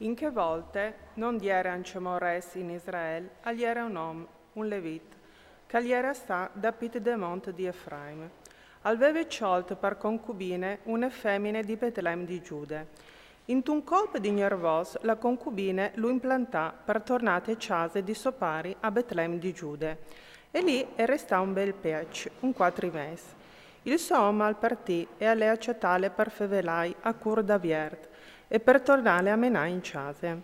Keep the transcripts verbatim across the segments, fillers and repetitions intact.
In che volte non jere ancjemò res in Israel, al jere un om, un levit, che al jere stà dapit de mont di Efraim. Al veve cjolt par concubine une femine di Betlem di Giude. Intun colp di gnervos la concubine lu implantà par tornà te cjase di so pari a Betlem di Giude. E li e restà un bel pieç, un cuatri mes. Il so om al partì e al è a cjatale par fevelai a cur da viert e par tornale a menà in cjase.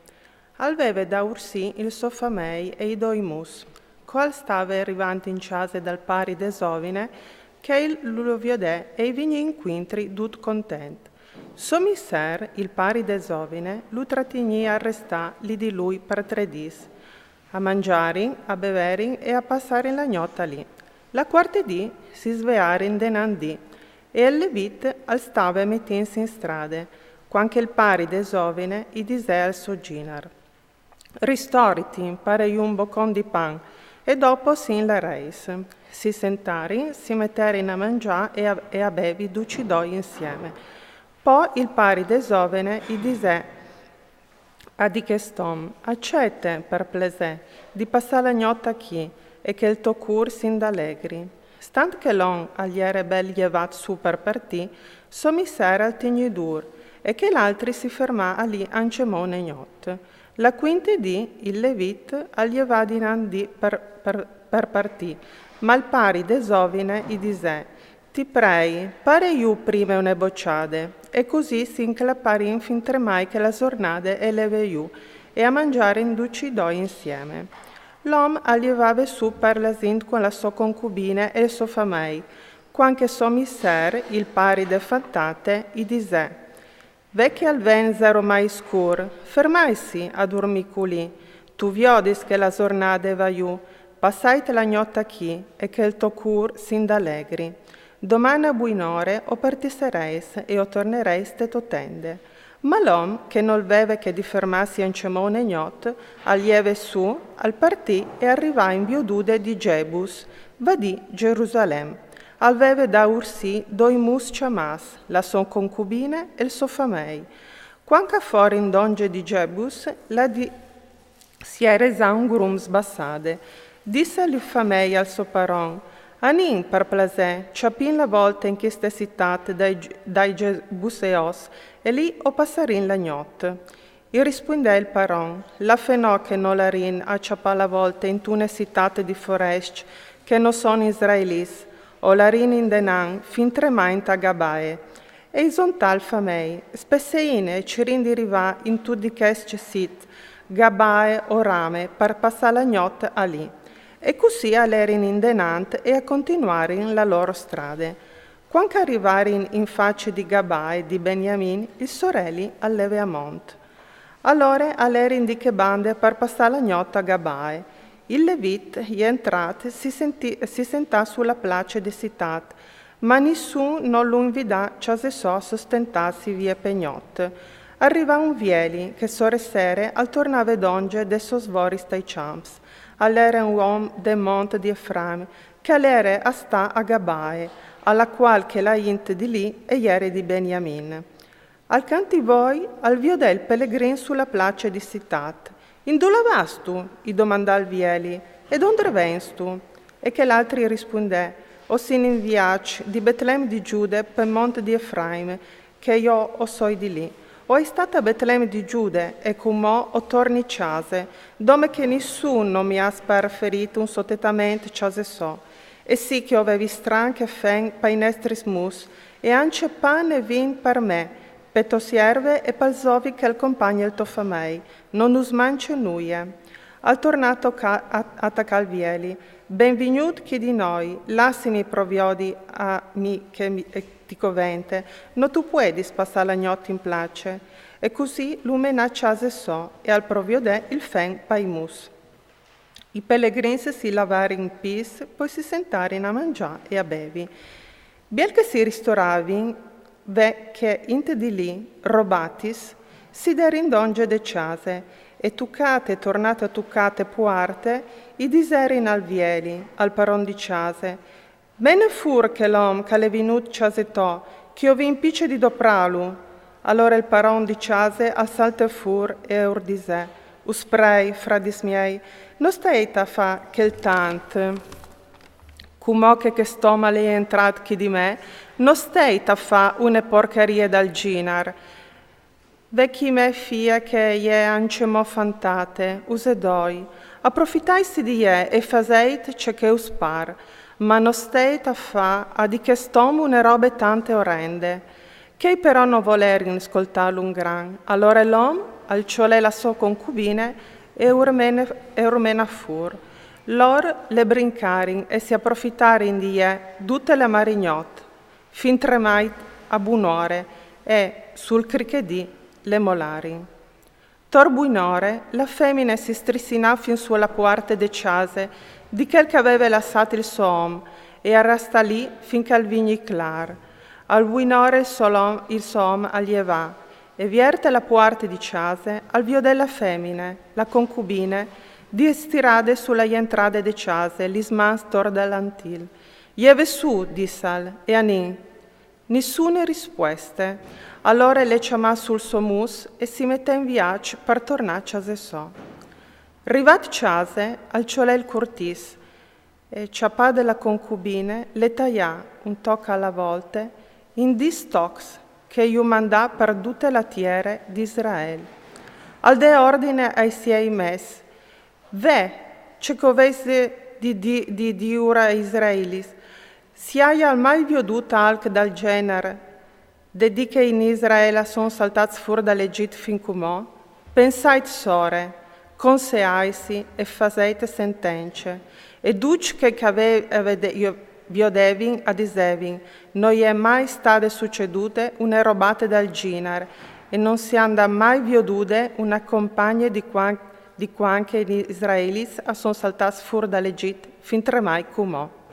Al veve da ursì il so famei e i doi mus. Co al stave rivant in cjase dal pari de zovine, chel lu viodè e i vignì incuintri dut content. So misser, il pari de zovine, lu tratignì a restà li di lui par tre dîs, a mangjarin, a beverin e a passarin la gnot li. La cuarte dì si svearin denant dì e il levit al stave metintsi in strade, cuant che il pari de zovine i disè al so gjinar: Ristoriti, pare jù un bocon di pan, e dopo si inlareis. Si sentarin, si meterin a mangjâ e a, e a bevi ducj i doi insieme. Po il pari de zovine i disè a di chest om: Acete, par plasê, di passâ la gnot achì, e che il to cûr si indalegri. Stant che l'om al jere bel jevât sù par partî, so misser al tignì dûr, e chel altri si fermà alì ancjemò une gnot. La cuinte dì, il levit al jevà dinant dì par, par, par partî, ma il pari de zovine i disè: Ti prei, pare jù prime une bocjade. E cussì si inclaparin fintremai che la zornade e leve jù, e a mangjarin ducj i doi insieme. L'om al jevave sù par la zint cu la so concubine e il so famei, cuant che so misser, il pari de fantate, i disè: Ve che al ven za romai scûr, fermaitsi a durmî culì. Tu viodis che la zornade e va jù, passait la gnot achì e che il to cûr si indalegri. Doman a buinore o partissereis e o tornereis te tô tende. Ma l'om, che nol veve che di fermâsi ancjemò une gnot, al jeve sù, al partì e al rivà in viodude di Jebus, vadì Gjerusalem. Al veve da ursì doi mus cjamâts, la so concubine e il so famei. Cuant che a forin dongje di Jebus, là di si jere za un grum sbassade. Disse il famei al so paron: Anìn, par plasê, cjapìn la volte in cheste citât dai, dai Jebuseos, e li o passarìn la gnot. I rispuindè il paron: Là fenò che no larìn a cjapâ la volte intune citât di forescj che no son israelits, o larìn indenant fintremai a Gabae. E i zontà il famei: Spesseìn e cirìn di rivâ in tut di chescj citâts, Gabae o Rame, par passâ la gnot alì. E cussì a lerin indenant e a continuarin la lôr strade. Cuant che a rivarin in face di Gabae di Beniamin, il soreli al leve a mont. Alore a lerin di chê bande par passâ la gnot a Gabae. Il levit, jentrât, si sentì, si sentà su la place de citât, ma nissun no lu invidà a cjase sô a sostentâsi vie pe gnot. Al rivà un vieli che sore sere al tornave dongje des sôs voris tai cjamps. Al jere un om de mont di Efraim, che al jere a stâ a Gabae, a la cuâl che la int di li e jere di Beniamin. Al cant di voi al viodè il pelegrin su la place di citât. Indulà vâstu? I domandà il vieli, e dondre vegnistu? E chel altri i rispuindè: O sin in viaç di Betlem di Giude pe mont di Efraim, che jo o soi di li. O ai stât a Betlem di Giude, e cumò o torni a cjase, dome che nissun no mi à sparferît un sotetament a cjase sô. E sì che o vevi strance fen pai nestris mus, e ancje pan e vin par me, pe tô sierve e pal zovi che al compagne il to famei, no nus mancje nuie. Al tornà a tocâ, a, a tacâ il vieli: Benvignût chi di noi, lassimi proviodi a mi che mi, e ti covente, no tu puedis passâ la gnot in place. E cussì lu menà a cjase sô e al proviodè il fen pai mus. I pelegrins si lavarin i pîts, po si sentarin a mangjâ e a bevi. Biel che si ristoravin, ve che int di li, robatis, si derin dongje de cjase, e tucât e tornât a tucâ te puarte, i diserin al vieli, al paron di cjase: Mene fûr chel om che al è vignût a cjase tô, che o vin pice di doprâlu. Alore il paron di cjase al salte fûr e ur disè: «Us prei, fradis miei, no steit a fâ chel tant. Cumò che chest om al è jentrât chi di me, no steit a fâ une porcherie dal gjinar. Ve chi mê fie che e je ancjemò fantate, use doi, aprofitaitsi di jê e faseit ce che us par, ma no steit a fâ a di chest om une robe tante orende.» Chei però no volerin scoltâlu un gran. Alore l'om al cjolè la sô concubine e ur mene, e ur mena fûr. Lôr le brincarin e si aprofitarin di jê dute la marignot, fintremai a bunore, e sul crichedì le molarin. Tor buinore, la femine si strissinà fin su la puarte de cjase di chel che e veve lassât il so om e e restà li fin che al vignì clâr. Al buinore il so om, il so om al jevà e, vierte la puarte di cjase, al viodè la femine, la concubine, di stirade su la jentrade de cjase, lis mans tor dalantil. «Jeve sù», dissal, e anìn. Nissune rispueste. Alore le cjamà sul so mus e si metè in viaç par tornâ a cjase sô. Rivât cjase, al cjolè il curtìs e, cjapade la concubine, le taià, un toc a la volte, in dîs tocs che ju mandà par dute la tiere di Israel. Al dè ordine ai siei mes: «Ve ce che o vês di, di, di dîur ai israelitis: si aial mai viodût alc dal gjenar de dì che in Israel a son saltâts fûr dal Egjit fin cumò? Pensait sore, conseaitsi e faseit sentence.» E ducj chei che a ve-, a vede-, jo-, viodevin a disevin: «No je mai stade sucedude une robate dal gjinar e no si àn mai viodude une compagne di cuant, di cuant che i israelitis a son saltâts fûr dal Egjit fintremai cumò.»